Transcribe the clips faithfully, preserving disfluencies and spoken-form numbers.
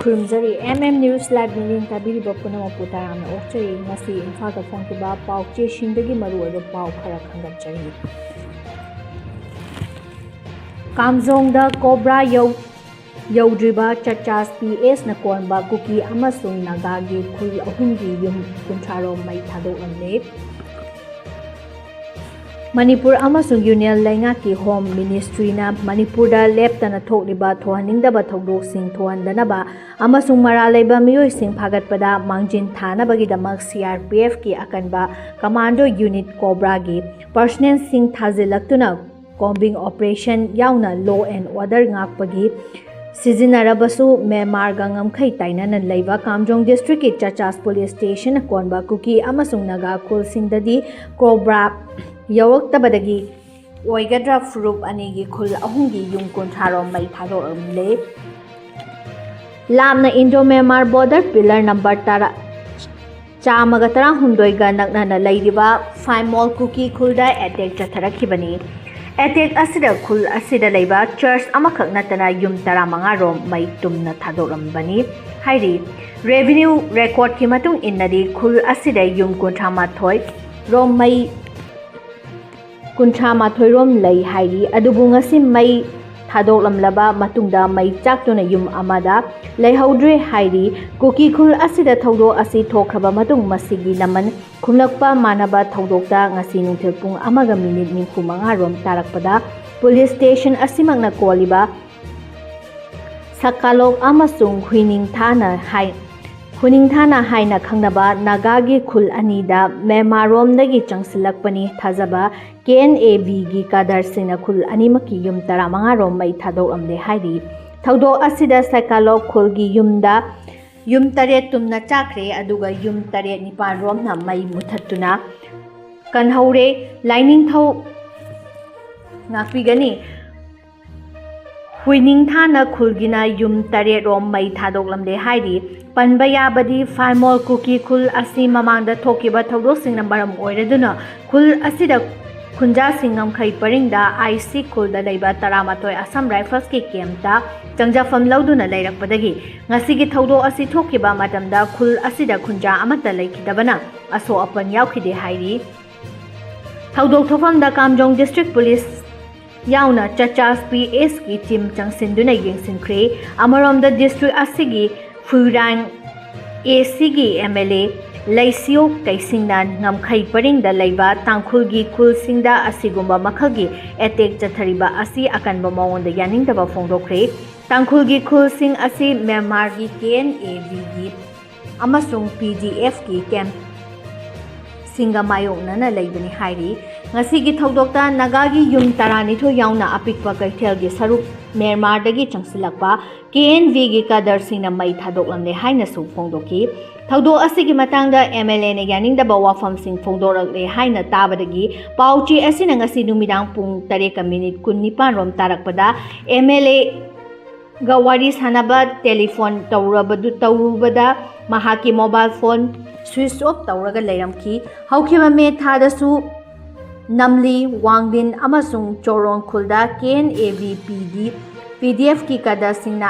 ꯈꯨꯔꯨꯝꯖꯔꯤ꯫ M M News Live ꯃꯤꯠꯌꯦꯡ ꯇꯥꯕꯤꯔꯤꯕ ꯄꯨꯝꯅꯃꯛꯄꯨ ꯇꯔꯥꯝꯅ ꯑꯣꯛꯆꯔꯤ꯫ ꯉꯁꯤ ꯏꯝꯐꯥꯜꯗ ꯐꯣꯡꯈꯤꯕ ꯄꯥꯎ ꯆꯦꯁꯤꯡꯗꯒꯤ ꯃꯔꯨꯑꯣꯏꯕ ꯄꯥꯎ ꯈꯔ ꯈꯟꯒꯠꯆꯔꯤ꯫ ꯀꯥꯝꯖꯣꯡꯗ ꯀꯣꯕ꯭ꯔꯥ ꯌꯧ-, ꯌꯧꯗ꯭ꯔꯤꯕ ꯆꯆꯥꯁ P Sꯅ ꯀꯣꯟꯕ ꯀꯨꯀꯤ ꯑꯃꯁꯨꯡ ꯅꯥꯒꯥꯒꯤ ꯈꯨꯜ ꯑꯍꯨꯝꯒꯤ ꯌꯨꯝ ꯀꯨꯟꯊ꯭ꯔꯥ ꯔꯣꯝ ꯃꯩ ꯊꯥꯗꯣꯛꯂꯝꯂꯦ꯫ ꯃꯅꯤꯄꯨꯔ ꯑꯃꯁꯨꯡ ꯌꯨꯅꯤꯌꯟ ꯂꯩꯉꯥꯛꯀꯤ ꯍꯣꯝ ꯃꯤꯅꯤꯁꯇ꯭ꯔꯤꯅ ꯃꯅꯤꯄꯨꯔꯗ ꯂꯦꯞꯇꯅ ꯊꯣꯛꯂꯤꯕ ꯊꯣꯛꯍꯟꯅꯤꯡꯗꯕ ꯊꯧꯗꯣꯛꯁꯤꯡ ꯊꯣꯛꯍꯟꯗꯅꯕ ꯑꯃꯁꯨꯡ ꯃꯔꯥꯜ ꯂꯩꯕ ꯃꯤꯑꯣꯏꯁꯤꯡ ꯐꯥꯒꯠꯄꯗ ꯃꯥꯡꯖꯤꯟ ꯊꯥꯅꯕꯒꯤꯗꯃꯛ C R P F ꯀꯤ ꯑꯀꯟꯕ ꯀꯃꯥꯟꯗꯣ ꯌꯨꯅꯤꯠ ꯀꯣꯕ꯭ꯔꯥꯒꯤ ꯄꯔꯁꯅꯦꯜꯁꯤꯡ ꯊꯥꯖꯤꯜꯂꯛꯇꯨꯅ ꯀꯣꯝꯕꯤꯡ ꯑꯣꯄꯔꯦꯁꯟ ꯌꯥꯎꯅ law and order ꯉꯥꯛꯄꯒꯤ ꯁꯤꯖꯤꯟꯅꯔꯕꯁꯨ, ꯃ꯭ꯌꯥꯟꯃꯥꯔꯒ ꯉꯝꯈꯩ ꯇꯥꯏꯅꯅ ꯂꯩꯕ ꯀꯥꯝꯖꯣꯡ ꯗꯤꯁꯇ꯭ꯔꯤꯛꯀꯤ ꯆꯆꯥꯁ ꯄꯨꯂꯤꯁ ꯁ꯭ꯇꯦꯁꯟꯅ ꯀꯣꯟꯕ ꯀꯨꯀꯤ ꯑꯃꯁꯨꯡ ꯅꯥꯒꯥ ꯈꯨꯜꯁꯤꯡꯗꯗꯤ ꯀꯣꯕ꯭ꯔꯥ ꯌꯧꯔꯛꯇꯕꯗꯒꯤ ꯑꯣꯏꯒꯗ꯭ꯔꯥ ꯐꯨꯔꯨꯞ ꯑꯅꯤꯒꯤ ꯈꯨꯜ ꯑꯍꯨꯝꯒꯤ ꯌꯨꯝ ꯀꯨꯟꯊ꯭ꯔꯥ ꯔꯣꯝ ꯃꯩ ꯊꯥꯗꯣꯛꯂꯝꯂꯦ꯫ ꯂꯥꯞꯅ Indo Myanmar border pillar number ꯇꯔꯥ, ꯆꯥꯝꯃꯒ ꯇꯔꯥꯍꯨꯝꯗꯣꯏꯒ ꯅꯛꯅꯅ ꯂꯩꯔꯤꯕ ꯐꯥꯏꯃꯣꯜ ꯀꯨꯀꯤ ꯈꯨꯜꯗ ꯑꯦꯇꯦꯛ ꯆꯠꯊꯔꯛꯈꯤꯕꯅꯤ꯫ ꯑꯦꯇꯦꯛ ꯑꯁꯤꯗ ꯈꯨꯜ ꯑꯁꯤꯗ ꯂꯩꯕ ꯆꯔꯆ ꯑꯃꯈꯛ ꯅꯠꯇꯅ ꯌꯨꯝ ꯇꯔꯥꯃꯉꯥ ꯔꯣꯝ ꯃꯩ ꯇꯨꯝꯅ ꯊꯥꯗꯣꯛꯂꯝꯕꯅꯤ ꯍꯥꯏꯔꯤ꯫ ꯔꯦꯚꯤꯅ꯭ꯌꯨ ꯔꯦꯀꯣꯔꯗꯀꯤ ꯃꯇꯨꯡ ꯏꯟꯅꯗꯤ ꯈꯨꯜ ꯑꯁꯤꯗ ꯌꯨꯝ ꯀꯨꯟꯊ꯭ꯔꯥ ꯃꯥꯊꯣꯏ ꯔꯣꯝ ꯃꯩ ꯀꯨꯟꯊ꯭ꯔꯥ ꯃꯥꯊꯣꯏ ꯔꯣꯝ ꯂꯩ ꯍꯥꯏꯔꯤ꯫ ꯑꯗꯨꯕꯨ ꯉꯁꯤ ꯃꯩ ꯊꯥꯗꯣꯛꯂꯝꯂꯕ ꯃꯇꯨꯡꯗ ꯃꯩ ꯆꯥꯛꯇꯨꯅ ꯌꯨꯝ ꯑꯃꯗ ꯂꯩꯍꯧꯗ꯭ꯔꯦ ꯍꯥꯏꯔꯤ꯫ ꯀꯨꯀꯤ ꯈꯨꯜ ꯑꯁꯤꯗ ꯊꯧꯗꯣꯛ ꯑꯁꯤ ꯊꯣꯛꯈ꯭ꯔꯕ ꯃꯇꯨꯡ ꯃꯁꯤꯒꯤ ꯂꯃꯟ ꯈꯨꯝꯂꯛꯄ ꯃꯥꯟꯅꯕ ꯊꯧꯗꯣꯛꯇ ꯉꯁꯤ ꯅꯨꯡꯊꯤꯜ ꯄꯨꯡ ꯑꯃꯒ ꯃꯤꯅꯤꯠ ꯅꯤꯐꯨ ꯃꯉꯥ ꯔꯣꯝ ꯇꯥꯔꯛꯄꯗ ꯄꯨꯂꯤꯁ ꯁ꯭ꯇꯦꯁꯟ ꯑꯁꯤꯃꯛꯅ ꯀꯣꯜꯂꯤꯕ ꯁꯀꯥꯂꯣꯛ ꯑꯃꯁꯨꯡ ꯍꯨꯏꯅꯤꯡꯊꯥꯅ ꯍꯥꯏ-, ꯍꯨꯏꯅꯤꯡꯊꯥꯅ ꯍꯥꯏꯅ ꯈꯪꯅꯕ ꯅꯥꯒꯥꯒꯤ ꯈꯨꯜ ꯑꯅꯤꯗ ꯃ꯭ꯌꯥꯟꯃꯥꯔꯔꯣꯝꯗꯒꯤ ꯆꯪꯁꯤꯜꯂꯛꯄꯅꯤ ꯊꯥꯖꯕ K N A Bꯒꯤ ꯀꯥꯗꯔꯁꯤꯡꯅ ꯈꯨꯜ ꯑꯅꯤꯃꯛꯀꯤ ꯌꯨꯝ ꯇꯔꯥꯃꯉꯥ ꯔꯣꯝ ꯃꯩ ꯊꯥꯗꯣꯛꯂꯝꯂꯦ ꯍꯥꯏꯔꯤ꯫ ꯊꯧꯗꯣꯛ ꯑꯁꯤꯗ ꯁꯀꯥꯂꯣꯛ ꯈꯨꯜꯒꯤ ꯌꯨꯝꯗ ꯌꯨꯝ ꯇꯔꯦꯠ ꯇꯨꯝꯅ ꯆꯥꯛꯈ꯭ꯔꯦ, ꯑꯗꯨꯒ ꯌꯨꯝ ꯇꯔꯦꯠ ꯅꯤꯄꯥꯜ ꯔꯣꯝꯅ ꯃꯩ ꯃꯨꯊꯠꯇꯨꯅ ꯀꯟꯍꯧꯔꯦ꯫ ꯂꯥꯏꯅꯤꯡꯊꯧ ꯉꯥꯛꯄꯤꯒꯅꯤ꯫ ꯍꯨꯏꯅꯤꯡꯊꯥꯅ ꯈꯨꯜꯒꯤꯅ ꯌꯨꯝ ꯇꯔꯦꯠ ꯔꯣꯝ ꯃꯩ ꯊꯥꯗꯣꯛꯂꯝꯂꯦ ꯍꯥꯏꯔꯤ꯫ ꯄꯟꯕ ꯌꯥꯕꯗꯤ ꯐꯥꯏꯃꯣꯜ ꯀꯨꯀꯤ ꯈꯨꯜ ꯑꯁꯤ ꯃꯃꯥꯡꯗ ꯊꯣꯛꯈꯤꯕ ꯊꯧꯗꯣꯛꯁꯤꯡꯅ ꯃꯔꯝ ꯑꯣꯏꯔꯗꯨꯅ ꯈꯨꯜ ꯑꯁꯤꯗ ꯈꯨꯟꯖꯥꯁꯤꯡ ꯉꯝꯈꯩ ꯄꯔꯤꯡꯗ ꯑꯥꯏ ꯁꯤ ꯈꯨꯜꯗ ꯂꯩꯕ ꯇꯔꯥꯃꯥꯊꯣꯏ Assam Riflesꯀꯤ campꯇ ꯆꯪꯖꯐꯝ ꯂꯧꯗꯨꯅ ꯂꯩꯔꯛꯄꯗꯒꯤ ꯉꯁꯤꯒꯤ ꯊꯧꯗꯣꯛ ꯑꯁꯤ ꯊꯣꯛꯈꯤꯕ ꯃꯇꯝꯗ ꯈꯨꯜ ꯑꯁꯤꯗ ꯈꯨꯟꯖꯥ ꯑꯃꯠꯇ ꯂꯩꯈꯤꯗꯕꯅ ꯑꯁꯣꯛ ꯑꯄꯟ ꯌꯥꯎꯈꯤꯗꯦ ꯍꯥꯏꯔꯤ꯫ ꯊꯧꯗꯣꯛ ꯊꯣꯛꯐꯝꯗ ꯀꯥꯝꯖꯣꯡ District Police ꯌꯥꯎꯅ ꯆꯆꯥꯁ ꯄꯤ ꯑꯦꯁꯀꯤ team ꯆꯪꯁꯤꯟꯗꯨꯅ ꯌꯦꯡꯁꯤꯟꯈ꯭ꯔꯦ꯫ ꯑꯃꯔꯣꯝꯗ district ꯑꯁꯤꯒꯤ ꯐꯨꯏꯔꯥꯡ ꯑꯦ ꯁꯤꯒꯤ ꯑꯦꯝ ꯑꯦꯜ ꯑꯦ ꯂꯩꯁꯤꯌꯣꯛ ꯀꯩꯁꯤꯡꯅ ꯉꯝꯈꯩ ꯄꯔꯤꯡꯗ ꯂꯩꯕ ꯇꯥꯡꯈꯨꯜꯒꯤ ꯈꯨꯜꯁꯤꯡꯗ ꯑꯁꯤꯒꯨꯝꯕ ꯃꯈꯜꯒꯤ attack ꯆꯠꯊꯔꯤꯕ ꯑꯁꯤ ꯑꯀꯟꯕ ꯃꯑꯣꯡꯗ ꯌꯥꯅꯤꯡꯗꯕ ꯐꯣꯡꯗꯣꯛꯈ꯭ꯔꯦ꯫ ꯇꯥꯡꯈꯨꯜꯒꯤ ꯈꯨꯜꯁꯤꯡ ꯑꯁꯤ ꯃ꯭ꯌꯥꯟꯃꯥꯔꯒꯤ ꯀꯦ ꯑꯦꯟ ꯑꯦ ꯕꯤꯒꯤ ꯑꯃꯁꯨꯡ ꯄꯤ ꯗꯤ ꯑꯦꯐꯀꯤ campꯁꯤꯡꯒ ꯃꯥꯌꯣꯛꯅꯅ ꯂꯩꯕꯅꯤ ꯍꯥꯏꯔꯤ꯫ ꯉꯁꯤꯒꯤ ꯊꯧꯗꯣꯛꯇ ꯅꯥꯒꯥꯒꯤ ꯌꯨꯝ ꯇꯔꯥꯅꯤꯊꯣꯏ ꯌꯥꯎꯅ ꯑꯄꯤꯛꯄ ꯀꯩꯊꯦꯜꯒꯤ ꯁꯔꯨꯛ ꯃ꯭ꯌꯥꯟꯃꯥꯔꯗꯒꯤ ꯆꯪꯁꯤꯜꯂꯛꯄ ꯀꯦ ꯑꯦꯟ ꯕꯤꯒꯤ cadreꯁꯤꯡꯅ ꯃꯩ ꯊꯥꯗꯣꯛꯂꯝꯂꯦ ꯍꯥꯏꯅꯁꯨ ꯐꯣꯡꯗꯣꯛꯈꯤ꯫ ꯊꯧꯗꯣꯛ ꯑꯁꯤꯒꯤ ꯃꯇꯥꯡꯗ ꯑꯦꯝ ꯑꯦꯜ ꯑꯦꯅ ꯌꯥꯅꯤꯡꯗꯕ ꯋꯥꯐꯝꯁꯤꯡ ꯐꯣꯡꯗꯣꯔꯛꯂꯦ ꯍꯥꯏꯅ ꯇꯥꯕꯗꯒꯤ ꯄꯥꯎ ꯆꯦ ꯑꯁꯤꯅ ꯉꯁꯤ ꯅꯨꯃꯤꯗꯥꯡ ꯄꯨꯡ ꯇꯔꯦꯠꯀ minute ꯀꯨꯟꯅꯤꯄꯥꯟ ꯔꯣꯝ ꯇꯥꯔꯛꯄꯗ ꯑꯦꯝ ꯑꯦꯜ ꯑꯦꯒ ꯋꯥꯔꯤ ꯁꯥꯅꯕ telephone ꯇꯧꯔꯕꯗꯨ, ꯇꯧꯔꯨꯕꯗ ꯃꯍꯥꯛꯀꯤ mobile phone switch off ꯇꯧꯔꯒ ꯂꯩꯔꯝꯈꯤ꯫ ꯍꯧꯈꯤꯕ ꯃꯦ ꯊꯥꯗꯁꯨ ꯅꯝꯂꯤ, ꯋꯥꯡꯗꯤꯟ ꯑꯃꯁꯨꯡ ꯆꯣꯔꯣꯟ ꯈꯨꯜꯗ K N A B P D, P D ꯑꯦꯐꯀꯤ cadreꯁꯤꯡꯅ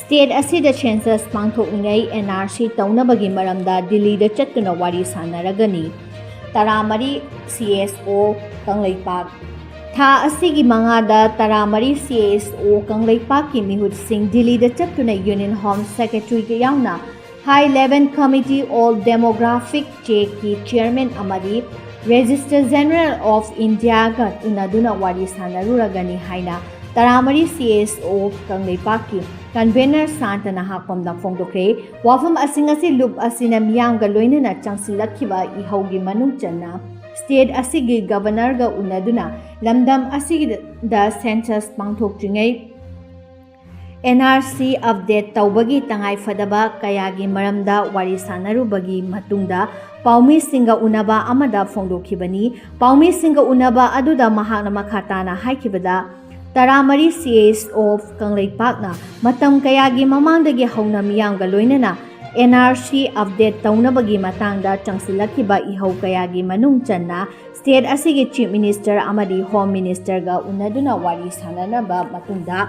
state ꯑꯁꯤꯗ census ꯄꯥꯡꯊꯣꯛꯂꯤꯉꯩ ꯑꯦꯟ ꯑꯥꯔ ꯁꯤ ꯇꯧꯅꯕꯒꯤ ꯃꯔꯝꯗ ꯗꯤꯜꯂꯤꯗ ꯆꯠꯇꯨꯅ ꯋꯥꯔꯤ ꯁꯥꯅꯔꯒꯅꯤ꯫ ꯇꯔꯥꯃꯔꯤ ꯁꯤ ꯑꯦꯁ ꯑꯣ ꯀꯪꯂꯩꯄꯥꯛ꯫ ꯊꯥ ꯑꯁꯤꯒꯤ ꯃꯉꯥꯗ ꯇꯔꯥꯃꯔꯤ ꯁꯤ ꯑꯦꯁ ꯑꯣ ꯀꯪꯂꯩꯄꯥꯛꯀꯤ ꯃꯤꯍꯨꯠꯁꯤꯡ ꯗꯤꯜꯂꯤꯗ ꯆꯠꯇꯨꯅ Union Home Secretary ꯌꯥꯎꯅ High Level Committee on Demographic Changeꯀꯤ chairman ꯑꯃꯗꯤ Registrar General of Indiaꯒ ꯎꯅꯗꯨꯅ ꯋꯥꯔꯤ ꯁꯥꯅꯔꯨꯔꯒꯅꯤ ꯍꯥꯏꯅ ꯇꯔꯥꯃꯔꯤ ꯁꯤ ꯑꯦꯁ ꯑꯣ ꯀꯪꯂꯩꯄꯥꯛꯀꯤ convener ꯁꯥꯟꯇꯅ ꯍꯥꯛꯄꯝꯅ ꯐꯣꯡꯗꯣꯛꯈ꯭ꯔꯦ꯫ ꯋꯥꯐꯝ ꯑꯁꯤꯡ ꯑꯁꯤ ꯂꯨꯞ ꯑꯁꯤꯅ ꯃꯤꯌꯥꯝꯒ ꯂꯣꯏꯅꯅ ꯆꯪꯁꯤꯜꯂꯛꯈꯤꯕ ꯏꯍꯧꯒꯤ ꯃꯅꯨꯡ ꯆꯟꯅ state ꯑꯁꯤꯒꯤ governorꯒ ꯎꯅꯗꯨꯅ ꯂꯝꯗꯝ ꯑꯁꯤꯗ census ꯄꯥꯡꯊꯣꯛꯇ꯭ꯔꯤꯉꯩ ꯑꯦꯟ ꯑꯥꯔ ꯁꯤ update ꯇꯧꯕꯒꯤ ꯇꯉꯥꯏꯐꯗꯕ ꯀꯌꯥꯒꯤ ꯃꯔꯝꯗ ꯋꯥꯔꯤ ꯁꯥꯅꯔꯨꯕꯒꯤ ꯃꯇꯨꯡꯗ ꯄꯥꯎꯃꯤꯁꯤꯡꯒ ꯎꯅꯕ ꯑꯃꯗ ꯐꯣꯡꯗꯣꯛꯈꯤꯕꯅꯤ꯫ ꯄꯥꯎꯃꯤꯁꯤꯡꯒ ꯎꯅꯕ ꯑꯗꯨꯗ ꯃꯍꯥꯛꯅ ꯃꯈꯥ ꯇꯥꯅ ꯍꯥꯏꯈꯤꯕꯗ, ꯇꯔꯥꯃꯔꯤ ꯁꯤ ꯑꯦꯁ ꯑꯣ ꯀꯪꯂꯩꯄꯥꯛꯅ ꯃꯇꯝ ꯀꯌꯥꯒꯤ ꯃꯃꯥꯡꯗꯒꯤ ꯍꯧꯅ ꯃꯤꯌꯥꯝꯒ ꯂꯣꯏꯅꯅ ꯑꯦꯟ ꯑꯥꯔ ꯁꯤ ꯑꯞꯗꯦꯠ ꯇꯧꯅꯕꯒꯤ ꯃꯇꯥꯡꯗ ꯆꯪꯁꯤꯜꯂꯛꯈꯤꯕ ꯏꯍꯧ ꯀꯌꯥꯒꯤ ꯃꯅꯨꯡ ꯆꯟꯅ ꯁ꯭ꯇꯦꯠ ꯑꯁꯤꯒꯤ ꯆꯤꯐ ꯃꯤꯅꯤꯁꯇꯔ ꯑꯃꯗꯤ ꯍꯣꯝ ꯃꯤꯅꯤꯁꯇꯔꯒ ꯎꯅꯗꯨꯅ ꯋꯥꯔꯤ ꯁꯥꯟꯅꯅꯕ ꯃꯇꯨꯡꯗ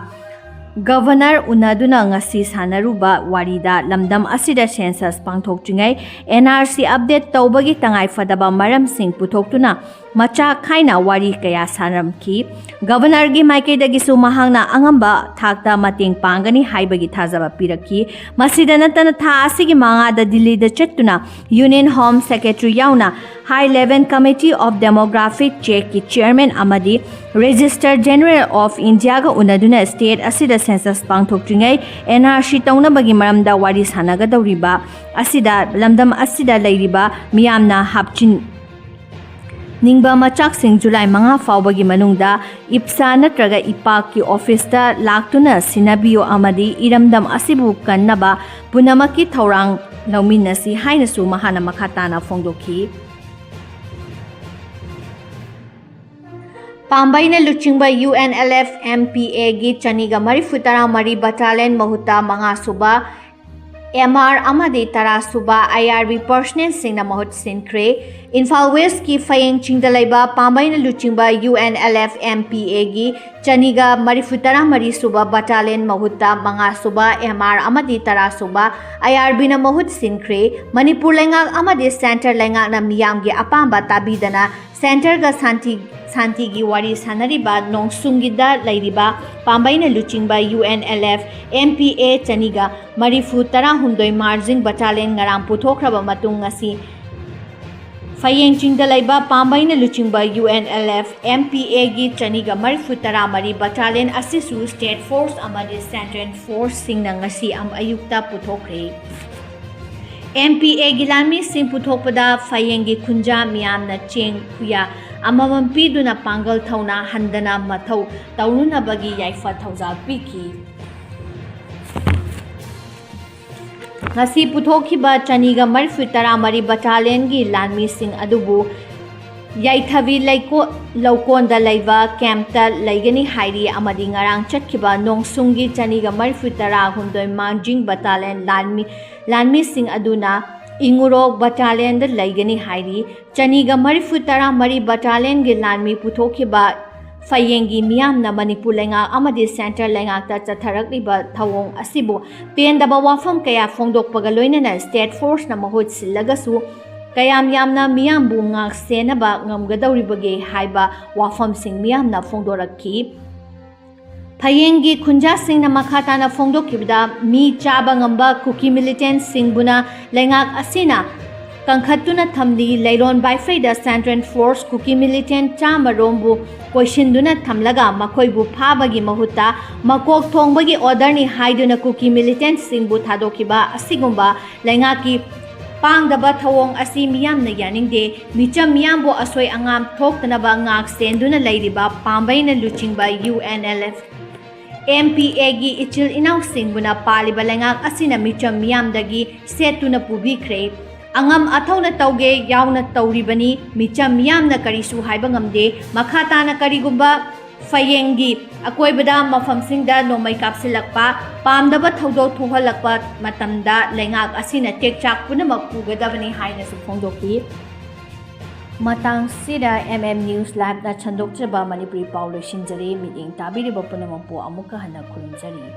ꯒꯕꯔꯅꯔ ꯎꯅꯗꯨꯅ ꯉꯁꯤ ꯁꯥꯟꯅꯔꯨꯕ ꯋꯥꯔꯤꯗ ꯂꯝꯗꯝ ꯑꯁꯤꯗ ꯁꯦꯟꯁꯁ ꯄꯥꯡꯊꯣꯛꯇ꯭ꯔꯤꯉꯩ ꯑꯦꯟ ꯑꯥꯔ ꯁꯤ ꯑꯞꯗꯦꯠ ꯇꯧꯕꯒꯤ ꯇꯉꯥꯏꯐꯗꯕ ꯃꯔꯝꯁꯤꯡ ꯄꯨꯊꯣꯛꯇꯨꯅ ꯃꯆꯥ ꯈꯥꯏꯅ ꯋꯥꯔꯤ ꯀꯌꯥ ꯁꯥꯔꯝꯈꯤ꯫ ꯒꯕꯔꯅꯔꯒꯤ ꯃꯥꯏꯀꯩꯗꯒꯤꯁꯨ ꯃꯍꯥꯛꯅ ꯑꯉꯝꯕ ꯊꯥꯛꯇ ꯃꯇꯦꯡ ꯄꯥꯡꯒꯅꯤ ꯍꯥꯏꯕꯒꯤ ꯊꯥꯖꯕ ꯄꯤꯔꯛꯈꯤ꯫ ꯃꯁꯤꯗ ꯅꯠꯇꯅ ꯊꯥ ꯑꯁꯤꯒꯤ ꯃꯉꯥꯗ ꯗꯤꯜꯂꯤꯗ ꯆꯠꯇꯨꯅ Union Home Secretary ꯌꯥꯎꯅ High Level Committee of Demographic Checkꯀꯤ chairman ꯑꯃꯗꯤ Registrar General of Indiaꯒ ꯎꯅꯗꯨꯅ ꯁ꯭ꯇꯦꯠ ꯑꯁꯤꯗ ꯁꯦꯟꯁꯁ ꯄꯥꯡꯊꯣꯛꯇ꯭ꯔꯤꯉꯩ ꯑꯦꯟ ꯑꯥꯔ ꯁꯤ ꯇꯧꯅꯕꯒꯤ ꯃꯔꯝꯗ ꯋꯥꯔꯤ ꯁꯥꯟꯅꯒꯗꯧꯔꯤꯕ ꯑꯁꯤꯗ ꯂꯝꯗꯝ ꯑꯁꯤꯗ ꯂꯩꯔꯤꯕ ꯃꯤꯌꯥꯝꯅ ꯍꯥꯞꯆꯤꯟ ꯅꯤꯡꯕ ꯃꯆꯥꯛꯁꯤꯡ ꯖꯨꯂꯥꯏ ꯃꯉꯥ ꯐꯥꯎꯕꯒꯤ ꯃꯅꯨꯡꯗ ꯏꯞꯁꯥ ꯅꯠꯇ꯭ꯔꯒ ꯏꯄꯥꯛꯀꯤ ꯑꯣꯐꯤꯁꯇ ꯂꯥꯛꯇꯨꯅ ꯁꯤꯟꯅꯕꯤꯌꯨ ꯑꯃꯗꯤ ꯏꯔꯝꯗꯝ ꯑꯁꯤꯕꯨ ꯀꯟꯅꯕ ꯄꯨꯝꯅꯃꯛꯀꯤ ꯊꯧꯔꯥꯡ ꯂꯧꯃꯤꯟꯅꯁꯤ ꯍꯥꯏꯅꯁꯨ ꯃꯍꯥꯛꯅ ꯃꯈꯥ ꯇꯥꯅ ꯐꯣꯡꯗꯣꯛꯈꯤ꯫ ꯄꯥꯝꯕꯩꯅ ꯂꯨꯆꯤꯡꯕ U N L F M P ꯑꯦꯒꯤ ꯆꯅꯤꯒ ꯃꯔꯤꯐꯨ ꯇꯔꯥ ꯃꯔꯤ ꯕꯇꯥꯂꯤꯌꯟ ꯃꯍꯨꯠꯇ ꯃꯉꯥ ꯁꯨꯕ ꯑꯦꯝ ꯑꯥꯔ ꯑꯃꯗꯤ ꯇꯔꯥ ꯁꯨꯕ ꯑꯥꯏ ꯑꯥꯔ ꯕꯤ ꯄꯔꯁꯅꯦꯜꯁꯤꯡꯅ ꯃꯍꯨꯠ ꯁꯤꯟꯈ꯭ꯔꯦ꯫ ꯏꯝꯐꯥꯜ ꯋꯦꯁ꯭ꯠꯀꯤ ꯐꯌꯦꯡ ꯆꯤꯡꯗ ꯂꯩꯕ ꯄꯥꯝꯕꯩꯅ ꯂꯨꯆꯤꯡꯕ U N L F M P ꯑꯦꯒꯤ ꯆꯅꯤꯒ ꯃꯔꯤꯐꯨ ꯇꯔꯥ ꯃꯔꯤ ꯁꯨꯕ ꯕꯇꯥꯂꯤꯌꯟ ꯃꯍꯨꯠꯇ ꯃꯉꯥ ꯁꯨꯕ ꯑꯦꯝ ꯑꯥꯔ ꯑꯃꯗꯤ ꯇꯔꯥ ꯁꯨꯕ ꯑꯥꯏ ꯑꯥꯔ ꯕꯤꯅ ꯃꯍꯨꯠ ꯁꯤꯟꯈ꯭ꯔꯦ꯫ ꯃꯅꯤꯄꯨꯔ ꯂꯩꯉꯥꯛ ꯑꯃꯗꯤ ꯁꯦꯟꯇꯔ ꯂꯩꯉꯥꯛꯅ ꯃꯤꯌꯥꯝꯒꯤ ꯑꯄꯥꯝꯕ ꯇꯥꯕꯤꯗꯅ ꯁꯦꯟꯇꯔꯒ ꯁꯥꯟꯇꯤ, ꯁꯥꯟꯇꯤꯒꯤ ꯋꯥꯔꯤ ꯁꯥꯟꯅꯔꯤꯕ ꯅꯣꯡꯁꯨꯡꯒꯤꯗ ꯂꯩꯔꯤꯕ ꯄꯥꯝꯕꯩꯅ ꯂꯨꯆꯤꯡꯕ U N L F M P A ꯆꯅꯤꯒ ꯃꯔꯤꯐꯨ ꯇꯔꯥꯍꯨꯝꯗꯣꯏ ꯃꯥꯔꯖꯤꯡ ꯕꯇꯥꯂꯤꯌꯟ ꯉꯔꯥꯡ ꯄꯨꯊꯣꯛꯈ꯭ꯔꯕ ꯃꯇꯨꯡ ꯉꯁꯤ ꯐꯌꯦꯡ ꯆꯤꯡꯗ ꯂꯩꯕ ꯄꯥꯝꯕꯩꯅ ꯂꯨꯆꯤꯡꯕ U N L F M P ꯑꯦꯒꯤ ꯆꯅꯤꯒ ꯃꯔꯤꯐꯨ ꯇꯔꯥ ꯃꯔꯤ ꯕꯇꯥꯂꯤꯌꯟ ꯑꯁꯤꯁꯨ ꯁ꯭ꯇꯦꯠ ꯐꯣꯔꯁ ꯑꯃꯗꯤ ꯁꯦꯟꯇ꯭ꯔꯦꯜ ꯐꯣꯔꯁꯁꯤꯡꯅ ꯉꯁꯤ ꯑꯝ-, ꯑꯌꯨꯛꯇ ꯄꯨꯊꯣꯛꯈ꯭ꯔꯦ꯫ ꯑꯦꯝ ꯄꯤ ꯑꯦꯒꯤ ꯂꯥꯟꯃꯤꯁꯤꯡ ꯄꯨꯊꯣꯛꯄꯗ ꯐꯌꯦꯡꯒꯤ ꯈꯨꯟꯖꯥ ꯃꯤꯌꯥꯝꯅ ꯆꯦꯡ ꯈꯨꯌꯥ ꯑꯃꯃꯝ ꯄꯤꯗꯨꯅ ꯄꯥꯡꯒꯜ ꯊꯧꯅꯥ ꯍꯟꯗꯅ ꯃꯊꯧ ꯇꯧꯔꯨꯅꯕꯒꯤ ꯌꯥꯏꯐ ꯊꯧꯖꯥꯜ ꯄꯤꯈꯤ꯫ ꯉꯁꯤ ꯄꯨꯊꯣꯛꯈꯤꯕ ꯆꯅꯤꯒ ꯃꯔꯤꯐꯨ ꯇꯔꯥ ꯃꯔꯤ ꯕꯇꯥꯂꯤꯌꯟꯒꯤ ꯂꯥꯟꯃꯤꯁꯤꯡ ꯑꯗꯨꯕꯨ ꯌꯥꯏꯊꯕꯤ ꯂꯩꯀꯣ-, ꯂꯧꯀꯣꯟꯗ ꯂꯩꯕ ꯀꯦꯝꯞꯇ ꯂꯩꯒꯅꯤ ꯍꯥꯏꯔꯤ ꯑꯃꯗꯤ ꯉꯔꯥꯡ ꯆꯠꯈꯤꯕ ꯅꯣꯡꯁꯨꯡꯒꯤ ꯆꯅꯤꯒ ꯃꯔꯤꯐꯨ ꯇꯔꯥꯍꯨꯝꯗꯣꯏ ꯃꯥꯔꯖꯤꯡ ꯕꯇꯥꯂꯤꯌꯟ ꯂꯥꯟꯃꯤ, ꯂꯥꯟꯃꯤꯁꯤꯡ ꯑꯗꯨꯅ ꯏꯉꯨꯔꯣꯛ ꯕꯇꯥꯂꯤꯌꯟꯗ ꯂꯩꯒꯅꯤ ꯍꯥꯏꯔꯤ꯫ ꯆꯅꯤꯒ ꯃꯔꯤꯐꯨ ꯇꯔꯥ ꯃꯔꯤ ꯕꯇꯥꯂꯤꯌꯟꯒꯤ ꯂꯥꯟꯃꯤ ꯄꯨꯊꯣꯛꯈꯤꯕ ꯐꯌꯦꯡꯒꯤ ꯃꯤꯌꯥꯝꯅ ꯃꯅꯤꯄꯨꯔ ꯂꯩꯉꯥꯛ ꯑꯃꯗꯤ ꯁꯦꯟꯇꯔ ꯂꯩꯉꯥꯛꯇ ꯆꯠꯊꯔꯛꯂꯤꯕ ꯊꯧꯑꯣꯡ ꯑꯁꯤꯕꯨ ꯄꯦꯟꯗꯕ ꯋꯥꯐꯝ ꯀꯌꯥ ꯐꯣꯡꯗꯣꯛꯄꯒ ꯂꯣꯏꯅꯅ ꯁ꯭ꯇꯦꯠ ꯐꯣꯔꯁꯅ ꯃꯍꯨꯠ ꯁꯤꯜꯂꯒꯁꯨ ꯀꯌꯥꯝ ꯌꯥꯝꯅ ꯃꯤꯌꯥꯝꯕꯨ ꯉꯥꯛ ꯁꯦꯟꯅꯕ ꯉꯝꯒꯗꯧꯔꯤꯕꯒꯦ ꯍꯥꯏꯕ ꯋꯥꯐꯝꯁꯤꯡ ꯃꯤꯌꯥꯝꯅ ꯐꯣꯡꯗꯣꯔꯛꯈꯤ꯫ ꯐꯌꯦꯡꯒꯤ ꯈꯨꯟꯖꯥꯁꯤꯡꯅ ꯃꯈꯥ ꯇꯥꯅ ꯐꯣꯡꯗꯣꯛꯈꯤꯕꯗ, ꯃꯤ ꯆꯥꯕ ꯉꯝꯕ ꯀꯨꯀꯤ ꯃꯤꯂꯤꯇꯦꯟꯠꯁꯤꯡꯕꯨꯅ ꯂꯩꯉꯥꯛ ꯑꯁꯤꯅ ꯀꯟꯈꯠꯇꯨꯅ ꯊꯝꯂꯤ꯫ ꯂꯩꯔꯣꯟ ꯕꯥꯏꯐꯩꯗ ꯁꯦꯟꯇ꯭ꯔꯦꯜ ꯐꯣꯔꯁ ꯀꯨꯀꯤ ꯃꯤꯂꯤꯇꯦꯟꯠ ꯆꯥꯝꯃ ꯔꯣꯝꯕꯨ ꯀꯣꯏꯁꯤꯟꯗꯨꯅ ꯊꯝꯂꯒ ꯃꯈꯣꯏꯕꯨ ꯐꯥꯕꯒꯤ ꯃꯍꯨꯠꯇ ꯃꯀꯣꯛ ꯊꯣꯡꯕꯒꯤ ꯑꯣꯔꯗꯔꯅꯤ ꯍꯥꯏꯗꯨꯅ ꯀꯨꯀꯤ ꯃꯤꯂꯤꯇꯦꯟꯠꯁꯤꯡꯕꯨ ꯊꯥꯗꯣꯛꯈꯤꯕ ꯑꯁꯤꯒꯨꯝꯕ ꯂꯩꯉꯥꯛꯀꯤ ꯄꯥꯡꯗꯕ ꯊꯧꯑꯣꯡ ꯑꯁꯤ ꯃꯤꯌꯥꯝꯅ ꯌꯥꯅꯤꯡꯗꯦ꯫ ꯃꯤꯆꯝ ꯃꯤꯌꯥꯝꯕꯨ ꯑꯁꯣꯏ ꯑꯉꯥꯝ ꯊꯣꯛꯇꯅꯕ ꯉꯥꯛ ꯁꯦꯟꯗꯨꯅ ꯂꯩꯔꯤꯕ ꯄꯥꯝꯕꯩꯅ ꯂꯨꯆꯤꯡꯕ U N L F, M P ꯑꯦꯒꯤ ꯏꯆꯤꯜ ꯏꯅꯥꯎꯁꯤꯡꯕꯨꯅ ꯄꯥꯜꯂꯤꯕ ꯂꯩꯉꯥꯛ ꯑꯁꯤꯅ ꯃꯤꯆꯝ ꯃꯤꯌꯥꯝꯗꯒꯤ ꯁꯦꯠꯇꯨꯅ ꯄꯨꯕꯤꯈ꯭ꯔꯦ꯫ ꯑꯉꯝ ꯑꯊꯧꯅ ꯇꯧꯒꯦ ꯌꯥꯎꯅ ꯇꯧꯔꯤꯕꯅꯤ꯫ ꯃꯤꯆꯝ ꯃꯤꯌꯥꯝꯅ ꯀꯔꯤꯁꯨ ꯍꯥꯏꯕ ꯉꯝꯗꯦ꯫ ꯃꯈꯥ ꯇꯥꯅ ꯀꯔꯤꯒꯨꯝꯕ ꯐꯌꯦꯡꯒꯤ ꯑꯀꯣꯏꯕꯗ ꯃꯐꯝꯁꯤꯡꯗ ꯅꯣꯡꯃꯩ ꯀꯥꯞꯁꯤꯜꯂꯛꯄ, ꯄꯥꯝꯗꯕ ꯊꯧꯗꯣꯛ ꯊꯣꯛꯍꯜꯂꯛꯄ ꯃꯇꯝꯗ ꯂꯩꯉꯥꯛ ꯑꯁꯤꯅ ꯇꯦꯛꯆꯥꯛ ꯄꯨꯝꯅꯃꯛ ꯄꯨꯒꯗꯕꯅꯤ ꯍꯥꯏꯅꯁꯨ ꯐꯣꯡꯗꯣꯛꯈꯤ꯫ ꯃꯇꯥꯡꯁꯤꯗ ꯑꯦꯝ ꯑꯦꯝ ꯅ꯭ꯌꯨꯁ ꯂꯥꯏꯚꯅ ꯁꯟꯗꯣꯛꯆꯕ ꯃꯅꯤꯄꯨꯔꯤ ꯄꯥꯎ ꯂꯣꯏꯁꯤꯟꯖꯔꯦ꯫ ꯃꯤꯠꯌꯦꯡ ꯇꯥꯕꯤꯔꯤꯕ ꯄꯨꯝꯅꯃꯛꯄꯨ ꯑꯃꯨꯛꯀ ꯍꯟꯅ ꯈꯨꯔꯨꯝꯖꯔꯤ꯫